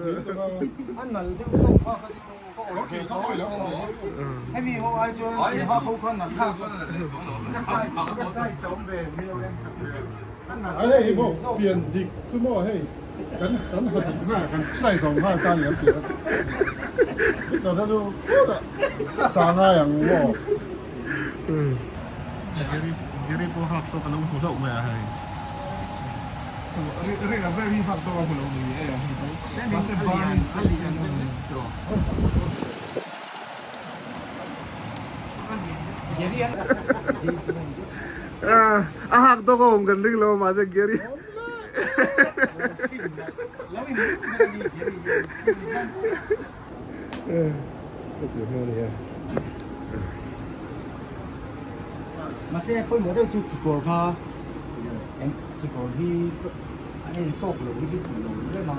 Hei maw pian dik chu maw hei kan kan ha dik nghal kan size awm nghal ta ni an ti a Victor kha chu khutah cha ngai ang maw. Gary Gary pawh hak tawk a lo hmu hlauh mai a hei. Rina ber hi hak tawk a hmu lo ni e mahse barin size a ni tawh. A hak tawk a awm kan ring lo mahse Gary Mahse pawimawh deuh chu kekawr kha eng kekawr hi a en tawk lo hi chu fuh lo reng a.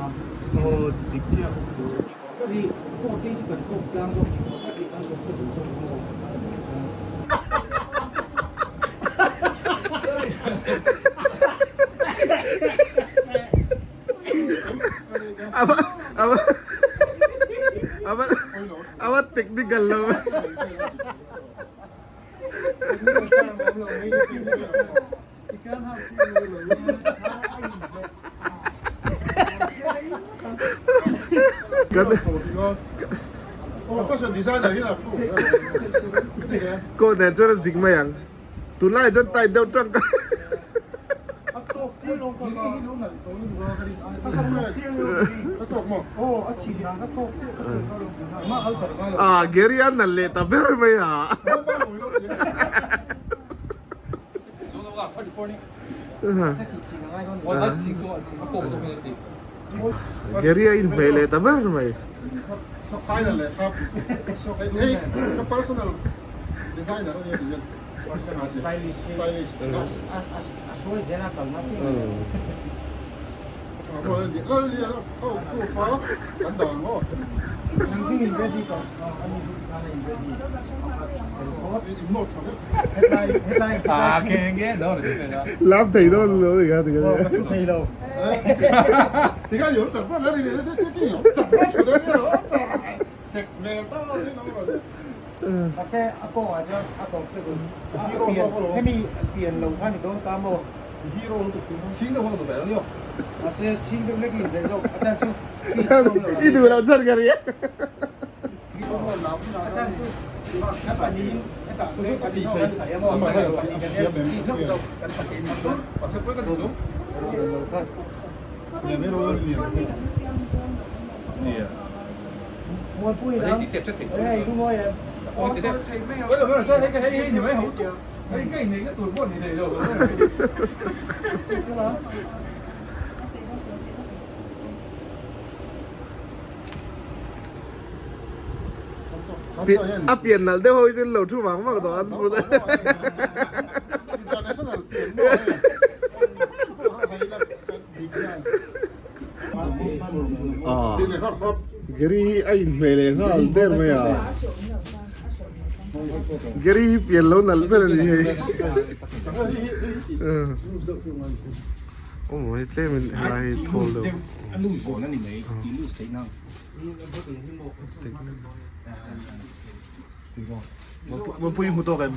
Aw dik chiah kekawr hi coat hi chu kan tawk tlang zawk kekawr tak hi kan comfortable zawk maw Ava technical lo ve. Coat nen chuan a dik mai ang. Tunlai chuan tight deuh tang ka. Ah Gary a nalh leh ta ber mai a. Gary a inhmeh leh ta ber mai. Lam thei dawn lo ni kha Mahse a kawngah chuan a comfortable a pian hemi pian lo kha ni dawn ta maw? Mahse chhing deuh hlek in daih zawk a chhan chu fees a awm lo I duh loh chuan ka ria. A chhan chu kan pahnihin hetah pahnih ho kan paih a maw? Pahnih kan en chi hlauh zawk kan pahnih nih chuan pian lo khan. A pian nalh deuh ho hi chu an lo thu vang vang tawh a an hmu Gary hi a inhmeh leh nghal der mai a Gary hi pian lo nalh ber a ni hei Aw hei tlem in helai hi thawl deuh Mapui hmu tawk em?